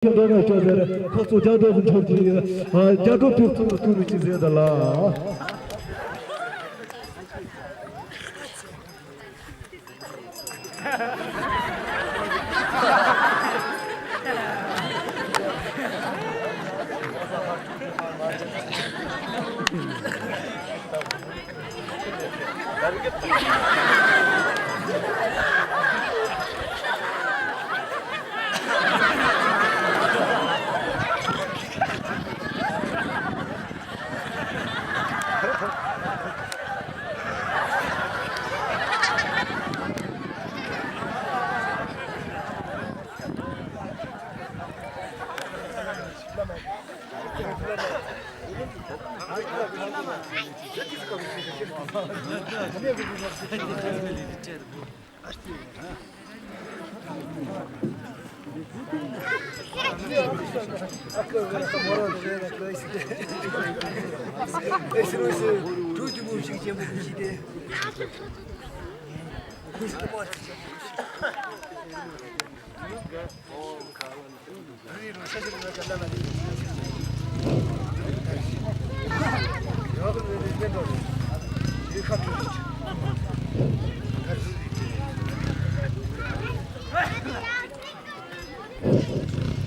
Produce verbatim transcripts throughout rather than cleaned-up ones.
ཁྱོད་ཚོ་ནས་ཁྱོད་ཟེར་ཁོ་ཚོ་རྒྱ་གྲོགས་སུ་འཁྲབ་ཀྱི་ཡོད། ཨ། རྒྱ་གྲོགས་ཕུག་ཚོ་ཐུག་རུ་ཅི་ཟེར་ད་ལ།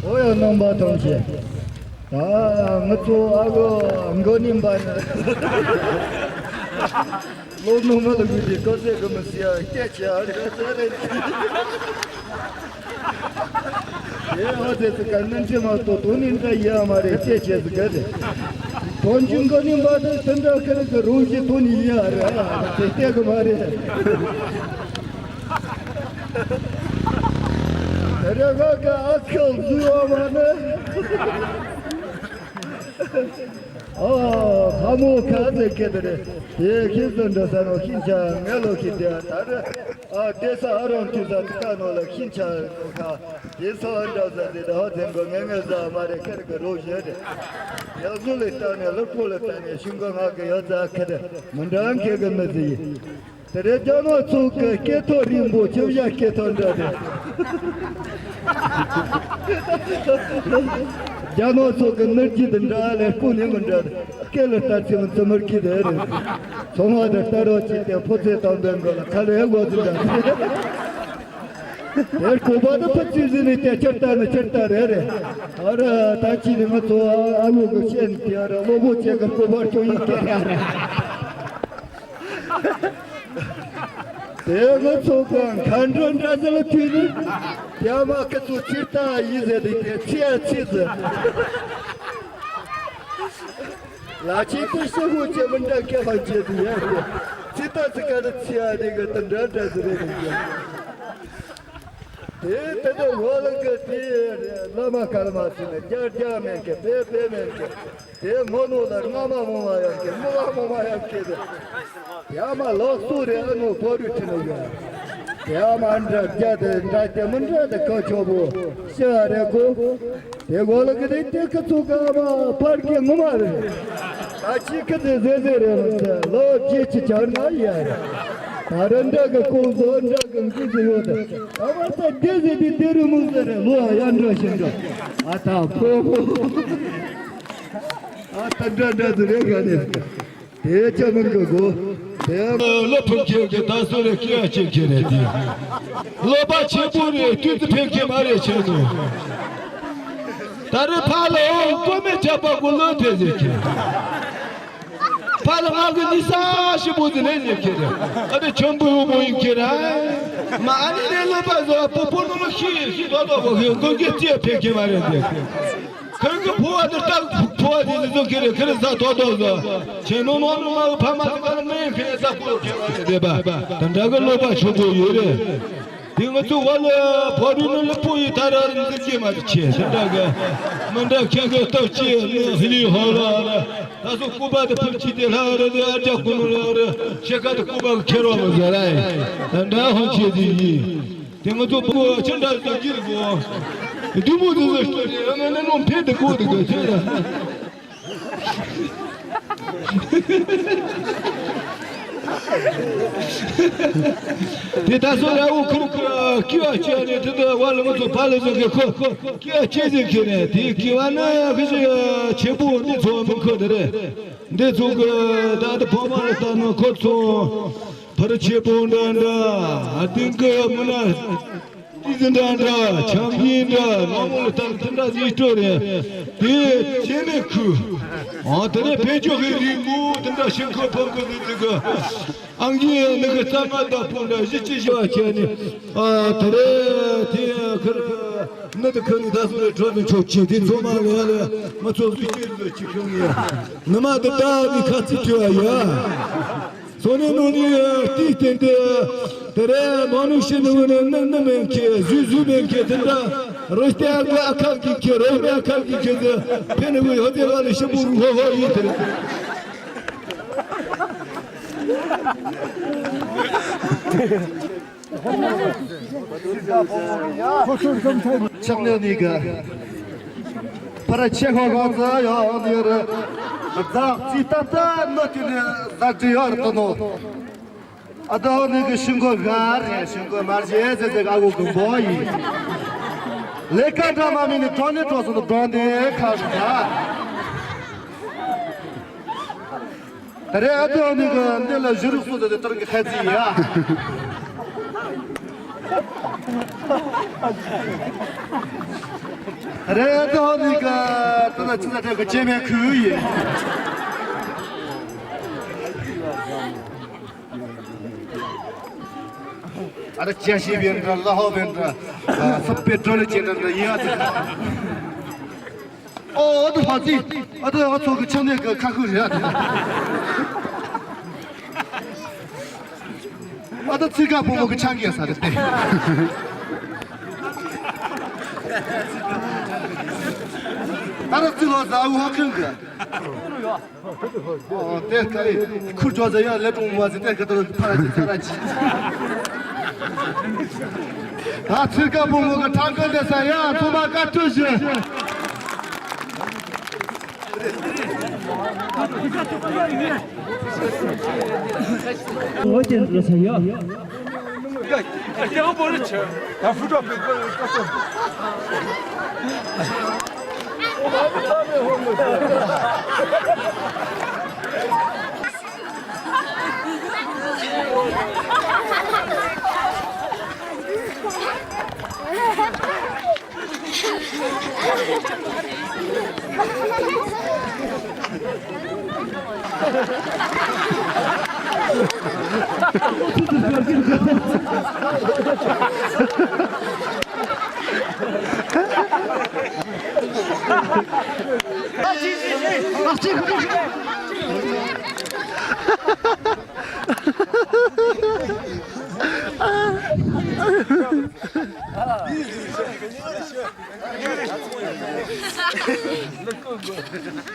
ཨོ་ཡ་རྣམ་པ་ཐམས་ཅད། ད་ང་ཚོ་ཨ་གོ་མགོ་ནི་འབར་ནས། ལོ་ནུ་མ་ལ་གུས་ཏེ་ཀོ་ཟེ་གི་མི་སི་ཡ་སྐད་ཆ་ཨ་རེ་ཟེར་རེད། ཨེ་ཨོ་ཟེར་ཟེར་ག་ནན་ཆེ་མ་གཏོགས་དོན་ནི་འདྲ་ཡ་མ་རེད། སྐད་ཆ་ཟེར་ག་རེད། དོན་ཆུང་གི་ནི་མ་དེ་དེ་འདྲ་ཁ་རེ་གི་རུང་ཞིག་དོན་ཡ་རེད། ཨ་དེ་སྐད་གི་མ་རེད། རེ་ག་ག་ཨ་ཁལ་ཟུ་ཨ་མ་ནི། ཨ་ཧ་མོ་ཁ་ཟེར་གི་དེ་རེད། དེ་ཁྱེད་ཚོ་འདྲ་ས་ནོ་ཤིན་ཆ་ངེ་ལོ་ཁྱེད་དེ་ད་རེད། ཨ་དེ་ས་ཨ་རོང་དུ་ས་ཀ་ནོ་ལ་ཤིན་ཆ་ཁ་དེ་ས་འདྲ་ས་དེ་ད་ཧ་ཚན་གོ་ངེ་ངེ་ཟ་མ་རེད། ཁེར་གི་རོ་ཞེ་རེད། ཡ་ཟུ་ལེ་ལྟ་ནས་ལོ་ཕོ་ལ་ལྟ་ནས་ཤིང་གོ་ང་གི་ཡ་ཟ་ཁེར་མི་འདྲ་ཁེ་གི་མི་ཟི་ཡི། དེ་རེད། རྒྱ་ནག་ཚོ་གི་སྐེ་ཐོག་རིང་པོ་ཆིབས་ཞྭ་སྐེ་ཐོག་འདྲ་རེད། རྒྱ་ནག་ཚོ་གི་ནུ་རྒྱུད་འདྲ་ལས་སྤུ་ནི་མི་འདྲ་རེད། སྐེ་ལ་ལྟ་ཚེ་མི་ཚེ་མར་གི་རེད། ཚོང་བ་དེ་ལྟ་རོགས་ཀྱིས་དེ་ཕོ་ཚོད་དང་ལྡན་དགོས་ལ་ཁ་ལས་དགོས་ཚུལ་འདྲ། དེར་ཁོ་པ་དེ་ཕ་ཚིལ་ཟིན་ནས་དེ་ཆེར་ལྟ་ནི་ཆེར་ལྟ་རེད་རེད། ཨ་ར་ད་ཅི་ནི་ང་ཚོ་ཨ་ལོ་གི་ཤེས་ནི་དེ་ཨ་ར་ལོ་བོ་ཆེ་གི་ཁོ་པར་ཁྱོད་ཡིན་སྐད་རེད་ཨ་ར། དེ་ང་ཚོ་གང་མཁའ་འགྲོ་འདྲ་ཟེར་ལ་ཐུག་ནི། དེ་མ་ཁ་ཚོ་ཕྱིར་ལྟ་ཡིན་ཟེར་དེ་དེ་ཚེ་ཡ་ཚེ་ཟེར། ལ་ཆེ་དེ་ཤི་ཧུ་ཆེ་མི་འདྲ་སྐད་ལ་ཆེ་དེ་ཡ་དེ་ཚེ་ལྟ་ཚེ་ག་དེ་ཚེ་ཡ་དེ་ག་དེ་འདྲ་འདྲ་ཟེར་རེད་དེ། དེ་དེ་དེ་ཧོ་ལ་ག་དེ་བླ་མ་ཀརྨ་ཟེར་ནས་རྒྱ་རྒྱ་མེད་ཀི་དཔེ་དཔེ་མེད་ཀི། དེ་ངོ་ནོ་ལ་རྔ་མ་མོ་མ་ཡང་གི་མོ་བ་མོ་མ་ཡང་གི་དེ། ཡ་མ་ལོག་སུ་རེ་ཨ་ནོ་ཕོ་རུ་ཁྲི་ནོ་ཡ། དེ་ཡ་མ་འདྲ་རྒྱ་དེ་འདྲ་དེ་མི་འདྲ་དེ་ཁོ་ཆོ་བོ་ཤི་ཨ་རེ་གོ། དེ་གོ་ལ་གི་དེ་དེ་ཁི་ཚུ་ག་མ་ཕར་གི་ངོ་མ་རེ། ད་ཅི་ཁི་དེ་ཟེ་ཟེ་རེ་མི་ཚེ་ལོ་ཅི་ཅི་ཆར་ན་ཡ་རེ། ད་རེ་འདྲ་གི་ཀོ་ཟོ་འདྲ་གི་འགུ་ཟེ་ཡོད་དེ། ད་བར་ད་དེ་ཟེ་དེ་དེ་རུ་མི་ཟེ་རེ་ལོ་ཡ་འདྲ་ཞིག་འདྲ། ཨ་ད་ཕོ་བོ། ཨ་ད་འདྲ་འདྲ་དུ་རེ་ག་ནས། དེ་ཅ་མིན་གི་གོ། དེ་ལོ་ཕུན་ཁྱེད་ཀྱི་ད་སོ་རེ་སྐྱེ་ཡ་ཅིག་ཁྱེད་རེད་དེ། ལོ་པ་ཆེན་པོ་རེད་དུས་ཚོད་ཕན་ཁྱེད་མ་རེད་ཆེན་ནོ། ད་རེ་ཕ་ལ་འོང་ཀོ་མེ་ཆ་པ་གོ་ལོ་དེ་ཟེར་ཁྱེད། ཕ་ལ་ང་གི་ནི་ས་ཞིབ་པོ་ཟེར་ལེ་ཟེར་ཁྱེད་རེད། ཨ་དེ་ཆོམ་པོ་ཡོ་མོ་ཡིན་ཁྱེད་ར། མ་ཨ་ནི་རེ་ལོ་པ་ཟོ་པོ་པོ་ནོ་མ་ཤི་ཤི་དོ་དོ་གོ་ཁྱེད་གོ་གེ་ཅི་ཕན་ཁྱེད་མ་རེད་དེ། ཁོང་གི་ཕོ་བ་དེ་ལྟ་ཕོ་བ་དེ་ནི་བཟོ་ཁྱེད་རེ་ཁྱེད་རེ་ཟ་ཐོ་ཐོ་ཟ། ཁྱེད་ནོ་ནོ་ནོ་མ་ཕ་མ་དེ་ག་ལ་མེད་ཁྱེད་རེ་ཟ་ཕོ་ཁྱེད་རེ་དེ་པ། ད་འདྲ་གི་ལོ་པ་ཆོ་གོ་ཡོད་རེད། དེ་ང་ཚོ་བ་ལ་ཕོ་རུ་ནི་ལ་ཕོ་ཡི་ཐ་ར་རི་འཛིན་གྱི་མ་རེད་ཁྱེད་དེ་འདྲ་གི་མི་འདྲ་ཁྱེད་གི་སྟོབས་ཅི་ནི་ཧི་ལི་ཧོ་ལ་ལ། ད་སོ་སྐུ་པ་དེ་ཕུར་ཅི་དེ་ལྷ་རེ་དེ་ཨ་ཅག་ཀུ་ནུ་ལ་རེ་ཤེ་ཁ་དེ་སྐུ་པ་གི་ཁྱེར་བ་མི་ཟ་ར་ཡི། ད་འདྲ་ཧོན་ཆེ་དེ་ཡིན། དེ་ང་ཚོ་བུ་ཆེན་འདྲ་ཟ་གི་གོ། དུ་མོ་དུ་ཟ་ཤི་རེ་ཨ་ནེ་ནོ་ཕེ་དུ་གོ་དུ་གོ་ཆེ་ར། དེ་ད་སོ་ར་འུ་ཁུར་ཁུར་ཀི་བ་ཅི་ཨ་ནི་དེ་ད་བ་ལ་མ་ཚོ་ཕ་ལ་ཟེར་གི་ཁོ་ཀི་བ་ཅི་ཟེར་གི་ནི་དེ་ཀི་བ་ན་ཁི་ཞི་ཆེ་པོ་འདི་ཚོ་མི་ཁོ་དེ་རེད། འདི་ཚོ་གི་ད་དེ་ཕོ་མ་ལ་ལྟ་ན་ཁོ་ཚོ་ཕར་ཆེ་པོ་འདྲ་འདྲ་ཨ་དེང་གི་མི་ན། དེ་ཟིན་འདྲ་འདྲ་ཆང་གིས་འདྲ་ནང་མོ་ལ་ཐང་དེ་འདྲ་ཟིག་སྤྲོ་རེད། དེ་ཆེ་མེད་ཁུ། ཨ་དེ་ནས་ཕན་ཆོག་གི་རིག་མོ་དེ་འདྲ་ཤིང་ཁོ་ཕོ་གི་ཟིག་ཟིག་གི། ཨང་གིས་ནི་གི་རྩ་མ་ད་ཕུ་འདྲ་གཞི་ཅི་བཞི་བ་ཁྱེད་ནི། ཨ་དེ་རེད་དེ་ཁིར་ཁི་ནི་དེ་ཁི་ནི་ད་སུ་རེད་གྲོ་ནི་ཆོག་ཆེ་དེ་ཚོ་མ་ལ་ཡ་ལ་མ་ཚོ་ཟིག་ཅི་ཟིག་ཅི་ཁུ་ཡ། ནི་མ་དེ་ད་ནི་ཁ་ཚིག་ཁྱོད་ཡ། སོ་ནི་ནོ་ནི་ཏི་བསྟན་ཏེ། དེ་རེ་མ་ནུ་ཤི་ནི་བུ་ནི་ནི་ནི་མེན་ཁེ་ཟུ་ཟུ་མེན་ཁེ་དེ་འདྲ་རོ་སྟེ་ཨ་ཁ་གི་ཁེ་རོ་མེ་ཨ་ཁ་གི་ཁེ་ཟེ་ཕེ་ནི་བུ་ཧོ་ཏེ་བ་ནི་ཤི་བུ་ཧོ་ཧོ་ཡི་དེ་རེ། ཆག་ལེ་ནི་ག་པར་ཆེ་ཧོ་གོ་ཛ་ཡོ་ནི་ར་ཛ་ཙི་ཏ་ཏ་ནོ་ཏི་ནི་ཛ་ཏི་ཡོར་ཏོ་ནོ། ཨ་ཏོ་ནི་གི་ཤིང་གོ་ག་རེ་ཤིང་གོ་མར་ཇེ་ཟེ་ཟེ་ག་གོ་གུམ་བོ་ཡི། ལེ་ཀ་འདྲ་མ་མི་ནི་ཏོ་ནི་ཏོ་སོ་ནི་ཏོ་ནི་ཁ་ཤ་ད། ད་རེ་ཨ་ཏོ་ནི་གི་འདི་ལ་ཞུ་རུ་སོ་ཏེ་ཏར་གི་ཁ་ཙི་ཡ། ད་རེ་ཨ་ཏོ་ནི་གི་ཏ་ད་ཅི་ད་ཏེ་གི་ཅེ་མེ་ཁུ་ཡི། ཨ་ད་ཅ་ཤི་བེན་ཏྲ་ལ་ཧོ་བེན་ཏྲ་ཨ་སི་པེ་ཏྲོ་ལི་ཅེ་ཏྲ་ཡ། ཨོ་ཨ་ཏོ་ཧ་ཙི། ཨ་ཏོ་ཨ་ཚོ་གི་ཆང་ནས་གི་ཁ་ཁུ་རེད། ཨ་ཏོ་ཚིག་ཀ་ཕོ་མོ་གི་ཆང་གི་ས་རེད་དེ། ཨ་ཏོ་ཚི་ལོ་ཟ་འུ་ཧོ་ཁེང་གི། ཨོ་དེ་ཁ་ཁུར་ཅོ་ཟ་ཡ་ལེ་ཀྲོང་མ་ཟི་དེ་ཁ་ཏོ་ཕ་ར་ཅི་ཚ་ར་ཅི། ད་ཚིག་ཀ་ཕོ་མོ་གི་ཁྲང་ཀ་འདི་ས་ཡ་ཚོ་མ་ཀ་ཏུ་ཞུ། ཨོ་ཅན་ལ་ས་ཡ།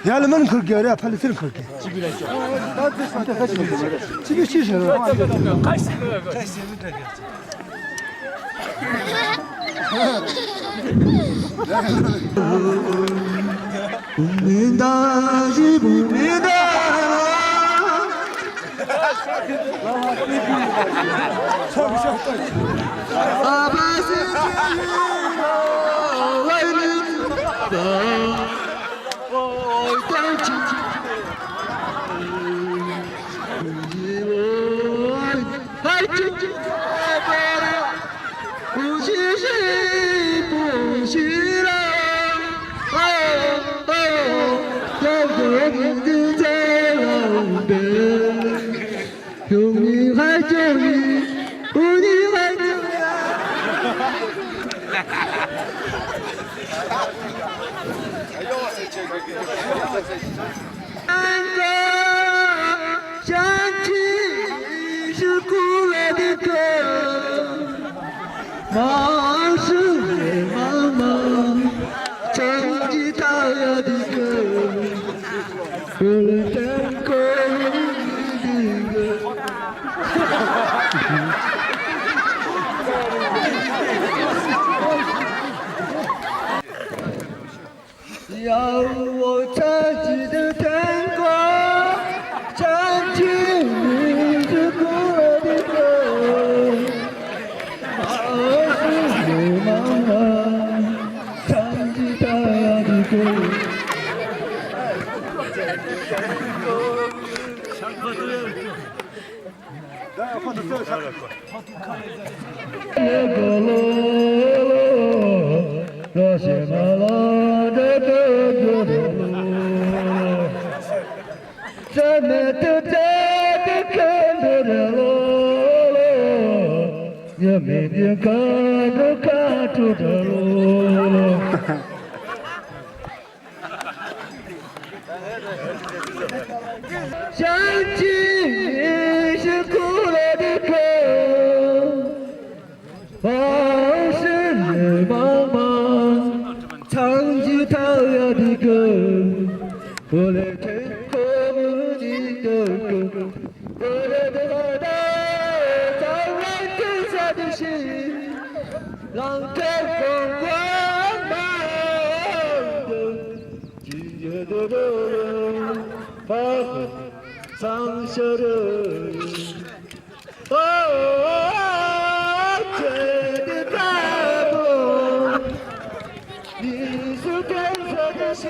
ཡ་ལ་མན་ཁུར་གི་ར་ཕ་ལི་སིར་ཁུར་གི། ཅི་བི་ཅི་ཤར་ར། མི་འདའ་ཞིག་མི་འདའ། 想起你是哭了的歌，往事茫茫，唱起他呀的歌，我来听歌你的歌，我来的海带，在我地下的心，让这风光慢的。 今夜的流浪，他很伤心的。哦，真的大梦，你是天上的星。